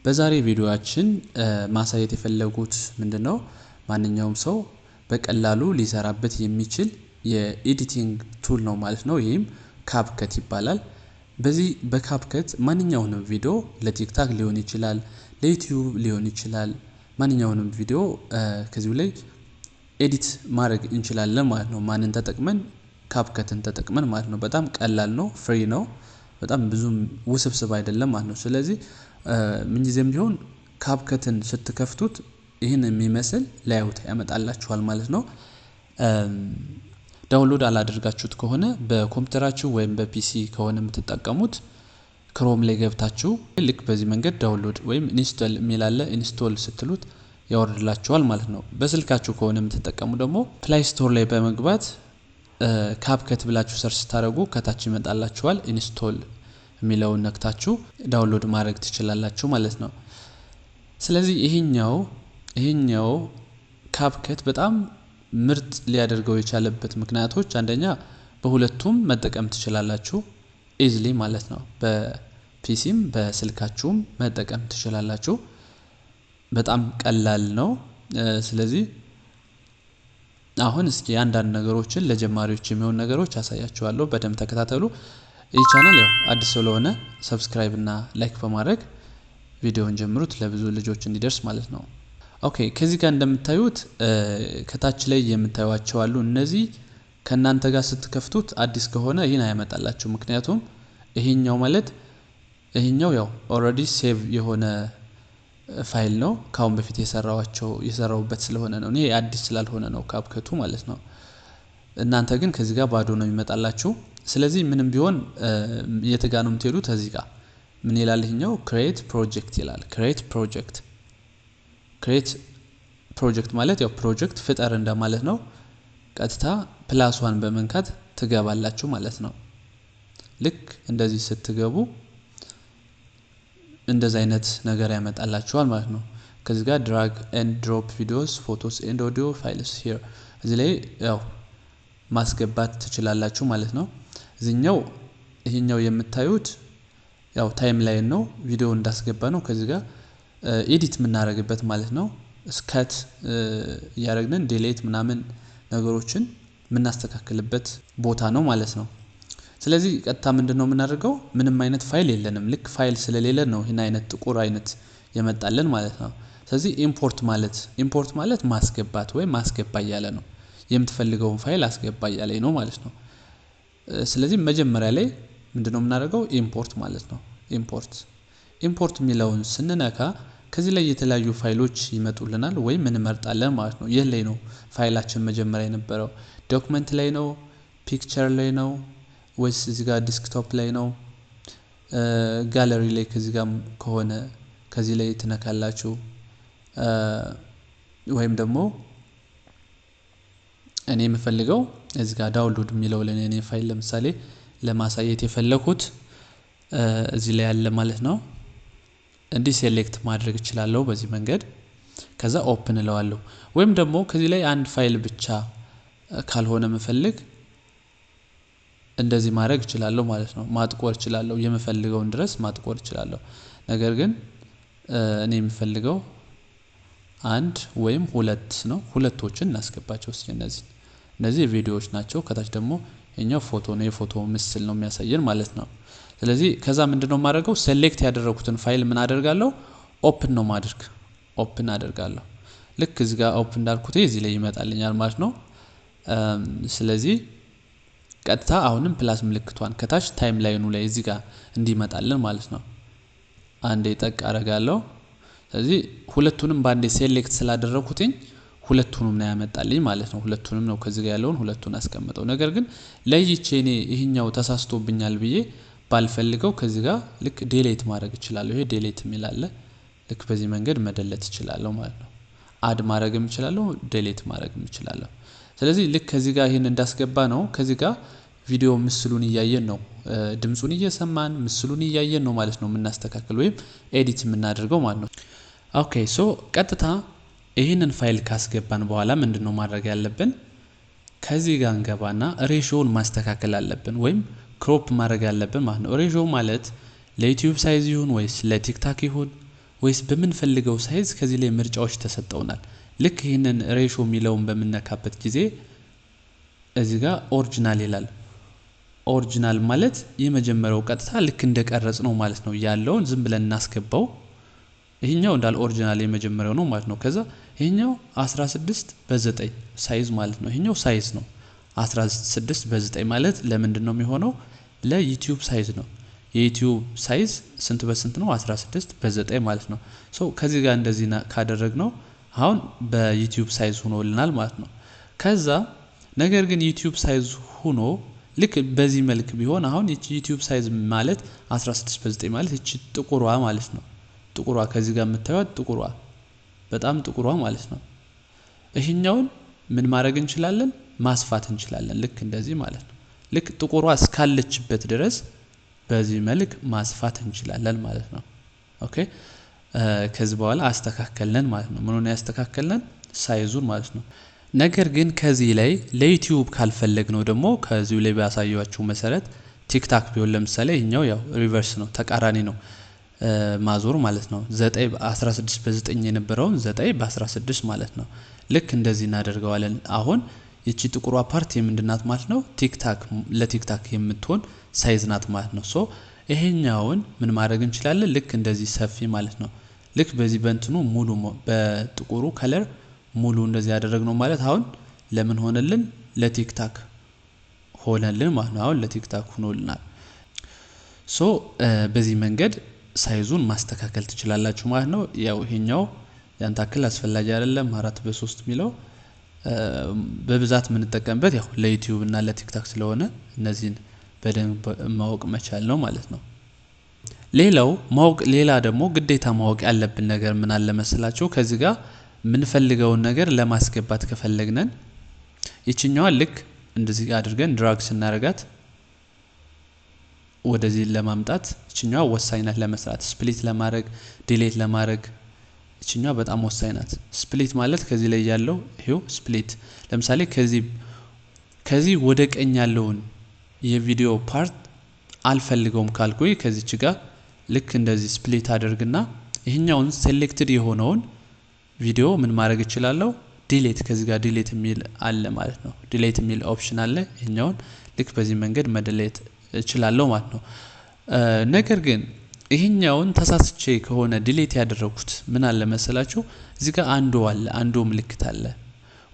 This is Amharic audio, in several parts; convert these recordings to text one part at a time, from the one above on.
በዛሬ ቪዲዮአችን ማሳየት የፈለጉት ምንድነው? ማንኛውም ሰው በቀላሉ ሊሰራበት የሚችል የ editing tool ነው ማለት ነው። ይህም CapCut ይባላል። በዚህ በ CapCut ማንኛውንም ቪዲዮ ለ TikTok ሊሆን ይችላል፣ ለ YouTube ሊሆን ይችላል። ማንኛውንም ቪዲዮ ከዚሁ ላይ edit ማድረግ እንችላለን ማለት ነው። ማንን ተጠቅመን? CapCut ን ተጠቅመን ማለት ነው። በጣም ቀላል ነው፣ free ነው፣ በጣም ብዙም ውስብስብ አይደለም ማለት ነው። ስለዚህ ምንጊዜም ቢሆን CapCut ን ስትከፍቱት ይህን የሚመስል layout ያመጣላችኋል ማለት ነው። Download አላደርጋችሁት ከሆነ በኮምፒውተራችሁ ወይም በ PC ከሆነ የምትጠቀሙት Chrome ላይ ገብታችሁ ልክ በዚህ መንገድ download ወይም install የሚል አለ። Install ስትሉት ያወርድላችኋል ማለት ነው። በስልካችሁ ከሆነ የምትጠቀሙ ደግሞ Play Store ላይ በመግባት CapCut ብላችሁ search ስታደርጉ ከታች ይመጣላችኋል። Install የሚለውን ነክታችሁ download ማድረግ ትችላላችሁ ማለት ነው። ስለዚህ ይሄኛው CapCut በጣም ምርጥ ሊያደርገው የቻለበት ምክንያቶች አንደኛ በሁለቱም መጠቀም ትችላላችሁ easily ማለት ነው። በ PC ም በስልካችሁም መጠቀም ትችላላችሁ። በጣም ቀላል ነው። ስለዚህ አሁን እስኪ አንዳንድ ነገሮችን ለጀማሪዎች የሚሆን ነገሮች አሳያችኋለሁ። በደንብ ተከታተሉ። ይህ ቻናል ያው አዲስ ስለሆነ subscribe እና like በማድረግ ቪዲዮውን ጀምሩት ለብዙ ልጆች እንዲደርስ ማለት ነው። Okay፣ ከዚህ ጋር እንደምታዩት ከታች ላይ የምታዩቸው አሉ። እነዚህ ከእናንተ ጋር ስትከፍቱት አዲስ ከሆነ ይህን አያመጣላችሁ። ምክንያቱም ይሄኛው ማለት ይሄኛው ያው already save የሆነ ፋይል ነው፣ ካሁን በፊት የሰራዋቸው የሰራውበት ስለሆነ ነው። እኔ አዲስ ስላልሆነ ነው CapCut ኡ ማለት ነው። እናንተ ግን ከዚህ ጋር ባዶ ነው የሚመጣላችሁ። ስለዚህ ምንም ቢሆን የት ጋር ነው የምትሄዱት? እዚህ ጋር ምን ይላል? ይሄኛው create project ይላል። Create project፣ create project ማለት ያው ፕሮጀክት ፍጠር እንደማለት ነው። ቀጥታ plus ዋን በመንካት ትገባላችሁ ማለት ነው። ልክ እንደዚህ ስትገቡ እንደዚህ አይነት ነገር ያመጣላችኋል ማለት ነው። ከዚህ ጋር drag and drop videos, photos and audio files here፣ እዚህ ላይ ያው ማስገባት ትችላላችሁ ማለት ነው። እዚህኛው ይሄኛው የምታዩት ያው timeline ነው፣ ቪዲዮ እንዳስገባ ነው። ከዚህ ጋር edit የምናደርግበት ማለት ነው። Cut እያደረግንን delete ምናምን ነገሮችን የምናስተካክልበት ቦታ ነው ማለት ነው። ስለዚህ ቀጥታ ምንድን ነው የምናደርገው? ምንም አይነት ፋይል የለንም። ልክ ፋይል ስለሌለ ነው ይህን አይነት ጥቁር አይነት የመጣልን ማለት ነው። ስለዚህ import ማለት ማስገባት ወይም ማስገባ እያለ ነው። የምትፈልገውን ፋይል አስገባ እያለ ነው ማለት ነው። ስለዚህ መጀመሪያ ላይ ምንድነው የምናደርገው? Import ማለት ነው። Import የሚለውን ስንነካ ከዚህ ላይ የተለያዩ ፋይሎች ይመጡልናል ወይም እንመርጣለን ማለት ነው። የት ላይ ነው ፋይላችን መጀመሪያ የነበረው? Document ላይ ነው፣ picture ላይ ነው ወይስ እዚህ ጋር desktop ላይ ነው? ጋለሪ ላይ ከዚህ ጋር ከሆነ ከዚህ ላይ ትነካላችሁ። ወይም ደግሞ እኔ የምፈልገው እዚህ ጋር download የሚለው ላይ እኔ ፋይል ለምሳሌ ለማሳየት የፈለኩት እዚህ ላይ ያለ ማለት ነው። እንዲህ select ማድረግ እችላለሁ በዚህ መንገድ። ከዛ open እለዋለሁ። ወይም ደግሞ ከዚህ ላይ አንድ ፋይል ብቻ ካልሆነ የምፈልግ እንደዚህ ማድረግ እችላለሁ ማለት ነው። ማጥቆር እችላለሁ፣ የምፈልገውን ድረስ ማጥቆር እችላለሁ። ነገር ግን እኔ የምፈልገው አንድ ወይም ሁለት ነው። ሁለቶችን እናስገባቸው እስኪ። እነዚህ ቪዲዮዎች ናቸው። ከታች ደግሞ የኛው ፎቶ ነው፣ የፎቶ ምስል ነው የሚያሳየን ማለት ነው። ስለዚህ ከዛ ምንድነው የማደርገው? Select ያደረኩትን ፋይል ምን አደርጋለሁ? Open ነው ማድረግ፣ open አደርጋለሁ። ልክ እዚህ ጋር open እንዳልኩት እዚህ ላይ ይመጣልኛል ማለት ነው። ስለዚህ ቀጥታ አሁንም plus ምልክቷን ከታች timeline ኑ ላይ እዚህ ጋር እንዲመጣልን ማለት ነው። አንዴ ጠቅ አደርጋለሁ። ስለዚህ ሁለቱንም በአንዴ select ስላደረኩትኝ ሁለቱንም ነው ያመጣልኝ ማለት ነው። ሁለቱንም ነው ከዚህ ጋር ያለውን ሁለቱን አስቀምጠው። ነገር ግን ለይቼ እኔ ይሄኛው ተሳስቶብኛል ብዬ ባልፈልገው ከዚህ ጋር ልክ delete ማድረግ እችላለሁ። ይሄ delete የሚል አለ። ልክ በዚህ መንገድ መደለት እችላለሁ ማለት ነው። Add ማድረግም እችላለሁ፣ delete ማድረግም እችላለሁ። ስለዚህ ልክ ከዚህ ጋር ይሄን እንዳስገባ ነው ከዚህ ጋር ቪዲዮ ምስሉን እያየን ነው፣ ድምፁን እየሰማን ምስሉን እያየን ነው ማለት ነው የምናስተካክል ወይም edit የምናደርገው ማለት ነው። Okay፣ so ቀጥታ ይህንን ፋይል ካስገባን በኋላ ምንድን ነው ማድረግ ያለብን? ከዚህ ጋር እንገባና ratio ውን ማስተካከል አለብን ወይም crop ማድረግ ያለብን ማለት ነው። Ratio ማለት ለ YouTube size ይሁን ወይስ ለ TikTok ይሁን ወይስ በምንፈልገው size ከዚህ ላይ ምርጫዎች ተሰጠውናል። ልክ ይህንን ratio የሚለውን በምነካበት ጊዜ እዚህ ጋር original ይላል። Original ማለት የመጀመሪያው ቀጥታ ልክ እንደቀረጽ ነው ማለት ነው። ያለውን ዝም ብለን እናስገባው። ይሄኛው እንዳል original የመጀመሪያው ነው ማለት ነው። ከዛ ይሄኛው 16:9 size ማለት ነው። ይሄኛው size ነው። 16:9 ማለት ለምንድን ነው የሚሆነው? ለዩቲዩብ size ነው። የዩቲዩብ size ስንት በስንት ነው? 16:9 ማለት ነው። So ከዚህ ጋር እንደዚህ ካደረግነው አሁን በዩቲዩብ size ሆኖልናል ማለት ነው። ከዛ ነገር ግን ዩቲዩብ size ሆኖ ልክ በዚህ መልክ ቢሆን አሁን ዩቲዩብ size ማለት 16:9 ማለት እቺ ጥቁሯ ማለት ነው። ጥቁሯ ከዚህ ጋር የምታዩት ጥቁሯ በጣም ጥቁሯ ማለት ነው። ይሄኛውን ምን ማድረግ እንችላለን? ማስፋት እንችላለን። ልክ እንደዚህ ማለት ነው። ልክ ጥቁሯ እስካለችበት ድረስ በዚህ መልክ ማስፋት እንችላለን ማለት ነው። Okay፣ ከዚህ በኋላ አስተካከልን ማለት ነው። ምኑን ያስተካከልን? Size ኡን ማለት ነው። ነገር ግን ከዚህ ላይ ለዩቲዩብ ካልፈለግነው ደግሞ ከዚሁ ላይ ባሳየኋችሁ መሰረት ቲክታክ ቢሆን ለምሳሌ ይሄኛው ያው reverse ነው፣ ተቃራኒ ነው ማዞር ማለት ነው። 9 16:9 የነበረውን 9:16 ማለት ነው። ልክ እንደዚህ እናደርገዋለን። አሁን ይቺ ጥቁሯ part የምንድናት ማለት ነው? ቲክታክ፣ ለቲክታክ የምትሆን size ናት ማለት ነው። So ይሄኛውን ምን ማድረግ እንችላለን? ልክ እንደዚህ ሰፊ ማለት ነው። ልክ በዚህ በእንትኑ ሙሉ በጥቁሩ color ሙሉ እንደዚህ ያደረግነው ማለት አሁን ለምን ሆነልን? ለቲክታክ ሆነልን ማለት ነው። አሁን ለቲክታክ ሆኖልናል። So በዚህ መንገድ size ኡን ማስተካከል ትችላላችሁ ማለት ነው። ያው ይሄኛው ያን ታክል አስፈላጊ አይደለም። 4:3 የሚለው በብዛት የምንጠቀምበት ያው ለዩቲዩብ እና ለቲክታክ ስለሆነ እነዚህን በደንብ ማወቅ መቻል ነው ማለት ነው። ሌላው ማወቅ ሌላ ደግሞ ግዴታ ማወቅ ያለብን ነገር ምን አለ መሰላችሁ? ከዚህ ጋር የምንፈልገውን ነገር ለማስገባት ከፈለግነን ይችኛዋን ልክ እንደዚህ አድርገን drag ስናረጋት ወደዚህ ለማምጣት ይችኛዋ ወሳኝ ናት ለመስራት፣ split ለማድረግ፣ delete ለማድረግ ይችኛዋ በጣም ወሳኝ ናት። Split ማለት ከዚህ ላይ ያለው ይሄው split፣ ለምሳሌ ከዚህ ወደ ቀኝ ያለውን የቪዲዮ part አልፈልገውም ካልኩኝ ከዚች ጋር ልክ እንደዚህ split አድርግና ይሄኛውን selected የሆነውን ቪዲዮ ምን ማድረግ እችላለሁ? Delete፣ ከዚህ ጋር delete የሚል አለ ማለት ነው። Delete የሚል option አለ። ይሄኛውን ልክ በዚህ መንገድ መ delete እችላለሁ ማለት ነው። ነገር ግን ይሄኛውን ተሳስቼ ከሆነ delete ያደረኩት ምን አለ መሰላችሁ? እዚህ ጋር undo አለ፣ undo ምልክት አለ፣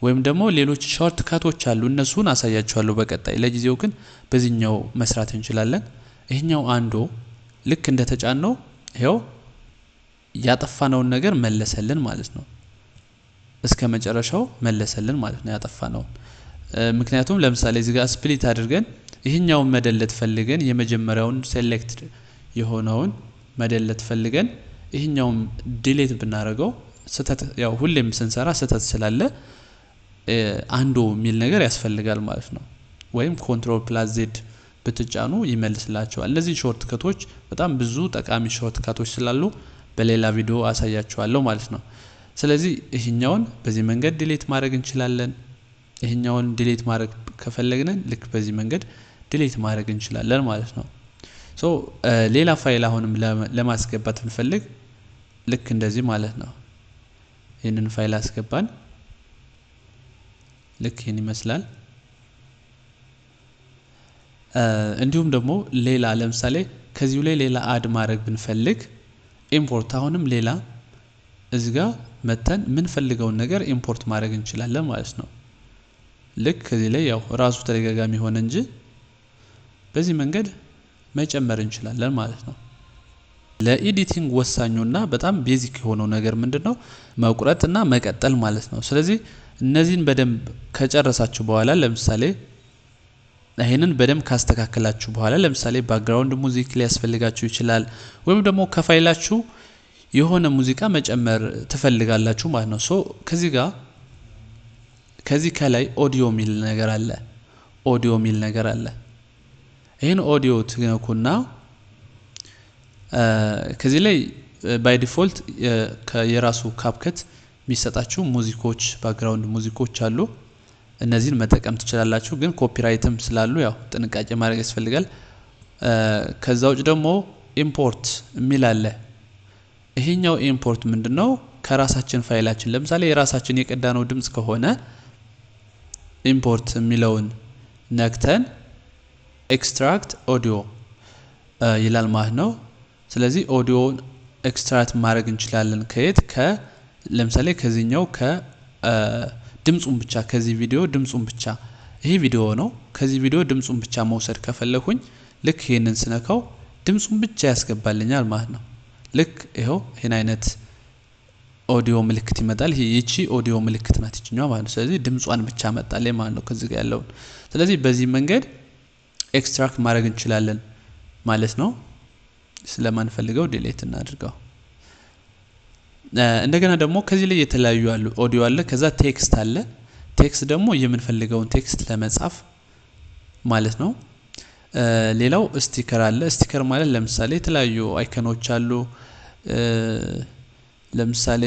ወይም ደግሞ ሌሎች shortcut ኦች አሉ። እነሱን አሳያችኋለሁ በቀጣይ። ለጊዜው ግን በዚህኛው መስራት እንችላለን። ይሄኛው undo ልክ እንደተጫነው ይሄው ያጠፋነውን ነገር መለሰልን ማለት ነው። እስከ መጨረሻው መለሰልን ማለት ነው ያጠፋነውን። ምክንያቱም ለምሳሌ እዚህ ጋር split አድርገን ይሄኛውን መ delete ፈልገን፣ የመጀመሪያውን select የሆነውን መ delete ፈልገን ይሄኛውን delete ብናደርገው ስህተት፣ ያው ሁሌም ስንሰራ ስህተት ስላለ undo የሚል ነገር ያስፈልጋል ማለት ነው። ወይም control plus Z ብትጫኑ ይመልስላችኋል። እነዚህ shortcut ኦች በጣም ብዙ ጠቃሚ shortcut ኦች ስላሉ በሌላ ቪዲዮ አሳያችኋለሁ ማለት ነው። ስለዚህ ይሄኛውን በዚህ መንገድ delete ማድረግ እንችላለን። ይሄኛውን delete ማድረግ ከፈለግን ልክ በዚህ መንገድ delete ማድረግ እንችላለን ማለት ነው። So ሌላ ፋይል አሁንም ለማስገባት ብንፈልግ ልክ እንደዚህ ማለት ነው። ይህንን ፋይል አስገባን። ልክ ይህን ይመስላል። እንዲሁም ደግሞ ሌላ ለምሳሌ ከዚሁ ላይ ሌላ add ማድረግ ብንፈልግ import፣ አሁንም ሌላ እዚህ ጋር መተን የምንፈልገውን ነገር import ማድረግ እንችላለን ማለት ነው። ልክ ከዚህ ላይ ያው ራሱ ተደጋጋሚ ሆነ እንጂ በዚህ መንገድ መጨመር እንችላለን ማለት ነው። ለ editing ወሳኙና በጣም basic የሆነው ነገር ምንድነው? መቁረጥና መቀጠል ማለት ነው። ስለዚህ እነዚህን በደንብ ከጨረሳችሁ በኋላ፣ ለምሳሌ ይሄንን በደንብ ካስተካከላችሁ በኋላ፣ ለምሳሌ background music ሊያስፈልጋችሁ ይችላል፣ ወይም ደግሞ ከፋይላችሁ የሆነ ሙዚቃ መጨመር ትፈልጋላችሁ ማለት ነው። So ከዚህ ጋር ከዚህ ከላይ ኦዲዮ የሚል ነገር አለ። ኦዲዮ የሚል ነገር አለ። ይህን ኦዲዮ ትነኩና ከዚህ ላይ by default የራሱ CapCut የሚሰጣችሁ music ኦች፣ background music ኦች አሉ። እነዚህን መጠቀም ትችላላችሁ። ግን copyright ም ስላሉ ያው ጥንቃቄ ማድረግ ያስፈልጋል። ከዛ ውጭ ደግሞ import የሚል አለ። ይሄኛው import ምንድነው? ከራሳችን ፋይላችን ለምሳሌ የራሳችን የቀዳነው ድምጽ ከሆነ import የሚለውን ነክተን extract audio ይላል ማለት ነው። ስለዚህ audio ን extract ማድረግ እንችላለን። ከየት? ለምሳሌ ከዚህኛው ከድምጹን ብቻ፣ ከዚህ ቪዲዮ ድምጹን ብቻ፣ ይሄ ቪዲዮ ነው። ከዚህ ቪዲዮ ድምጹን ብቻ መውሰድ ከፈለኩኝ ልክ ይሄንን ስነካው ድምጹን ብቻ ያስገባልኛል ማለት ነው። ልክ ይኸው ይሄን አይነት ኦዲዮ ምልክት ይመጣል። ይሄ ይቺ ኦዲዮ ምልክት ናት ይችኛዋ ማለት ነው። ስለዚህ ድምጿን ብቻ መጣልኝ ማለት ነው ከዚህ ጋር ያለውን። ስለዚህ በዚህ መንገድ extract ማድረግ እንችላለን ማለት ነው። ስለማንፈልገው delete እናድርገው። እንደገና ደግሞ ከዚህ ላይ የተለያዩ አሉ። ኦዲዮ አለ፣ ከዛ text አለ። Text ደግሞ የምንፈልገውን text ለመጻፍ ማለት ነው። ሌላው sticker አለ። Sticker ማለት ለምሳሌ የተለያዩ icon ኦች አሉ። ለምሳሌ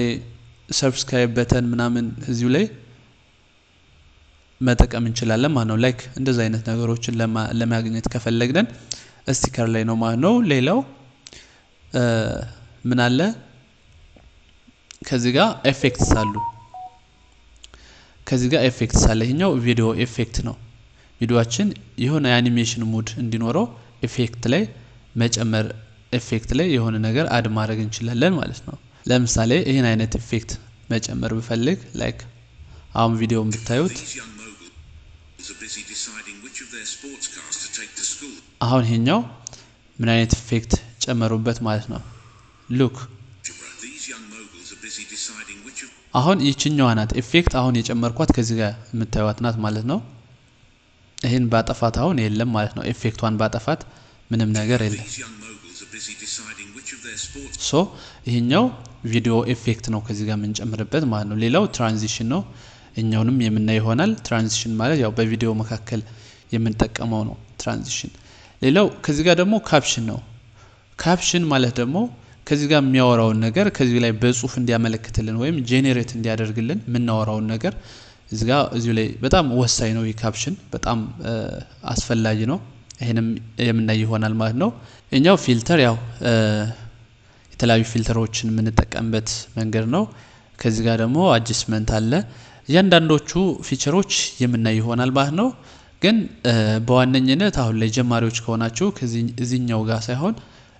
subscribe button ምናምን እዚሁ ላይ መጠቀም እንችላለን ማለት ነው። Like እንደዛ አይነት ነገሮችን ለማግኘት ከፈለግን sticker ላይ ነው ማለት ነው። ሌላው ምን አለ ከዚህ ጋር? Effects አሉ። ከዚህ ጋር effects አለ። ይሄኛው video effect ነው። ቪዲዮአችን የሆነ የ animation mood እንዲኖረው effect ላይ መጨመር፣ effect ላይ የሆነ ነገር add ማድረግ እንችላለን ማለት ነው። ለምሳሌ ይሄን አይነት effect መጨመር ብፈልግ፣ like አሁን ቪዲዮውን ብታዩት፣ These young moguls are busy deciding which of their sports cars to take to school. አሁን ይሄኛው ምን አይነት effect ጨመሩበት ማለት ነው። Look። These young moguls are busy deciding which of አሁን ይችኛዋ ናት effect አሁን የጨመርኳት፣ ከዚህ ጋር የምታዩት ናት ማለት ነው። ይህን ባጠፋት አሁን የለም ማለት ነው። Effect ቷን ባጠፋት ምንም ነገር የለም። These young moguls are busy deciding which of their sports So ይሄኛው video effect ነው ከዚህ ጋር የምንጨምርበት ማለት ነው። ሌላው transition ነው። እኛውንም የምናይ ይሆናል። Transition ማለት ያው በቪዲዮ መካከል የምንጠቀመው ነው transition። ሌላው ከዚህ ጋር ደግሞ caption ነው። Caption ማለት ደግሞ ከዚህ ጋር የሚያወራውን ነገር ከዚህ ላይ በጽሁፍ እንዲያመለክትልን ወይም generate እንዲያደርግልን የምናወራውን ነገር እዚህ ጋር እዚሁ ላይ በጣም ወሳኝ ነው። ይህ caption በጣም አስፈላጊ ነው። ይሄንም የምናይ ይሆናል ማለት ነው። እኛው filter ያው የተለያዩ filter ኦችን የምንጠቀምበት መንገድ ነው። ከዚህ ጋር ደግሞ adjustment አለ። እያንዳንዶቹ feature ኦች የምናይ ይሆናል ማለት ነው። ግን በዋነኝነት አሁን ላይ ጀማሪዎች ከሆናችሁ እዚህኛው ጋር ሳይሆን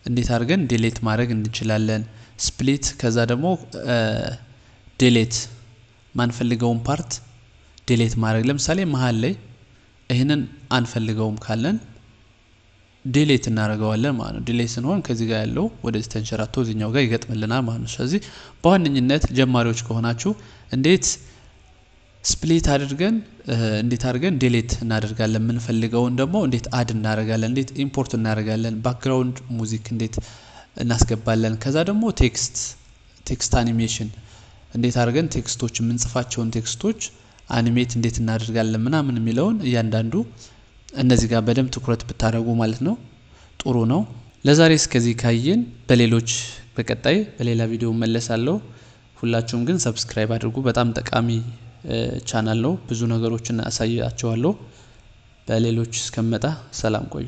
እንዴት አድርገን delete ማድረግ እንችላለን፣ split፣ ከዛ ደግሞ delete፣ ማንፈልገውን part delete ማድረግ፣ ለምሳሌ መሀል ላይ ይህንን አንፈልገውም ካለን delete እናደርገዋለን ማለት ነው። Delete ስንሆን ከዚህ ጋር ያለው ወደዚህ ተንሸራቶ እዚህኛው ጋር ይገጥምልናል ማለት ነው። ስለዚህ በዋነኝነት ጀማሪዎች ከሆናችሁ እንዴት split አድርገን፣ እንዴት አድርገን delete እናደርጋለን፣ የምንፈልገውን ደግሞ እንዴት add እናደርጋለን፣ እንዴት import እናደርጋለን፣ background music እንዴት እናስገባለን፣ ከዛ ደግሞ text animation እንዴት አድርገን text ኦች፣ የምንጽፋቸውን text ኦች animate እንዴት እናደርጋለን ምናምን የሚለውን እያንዳንዱ እነዚህ ጋር በደንብ ትኩረት ብታደርጉ ማለት ነው ጥሩ ነው። ለዛሬ እስከዚህ ካየን በሌሎች በቀጣይ በሌላ ቪዲዮ መለሳለሁ። ሁላችሁም ግን subscribe አድርጉ። በጣም ጠቃሚ ቻናል ነው። ብዙ ነገሮችን አሳያችኋለሁ። በሌሎች እስከመጣ ሰላም ቆዩ።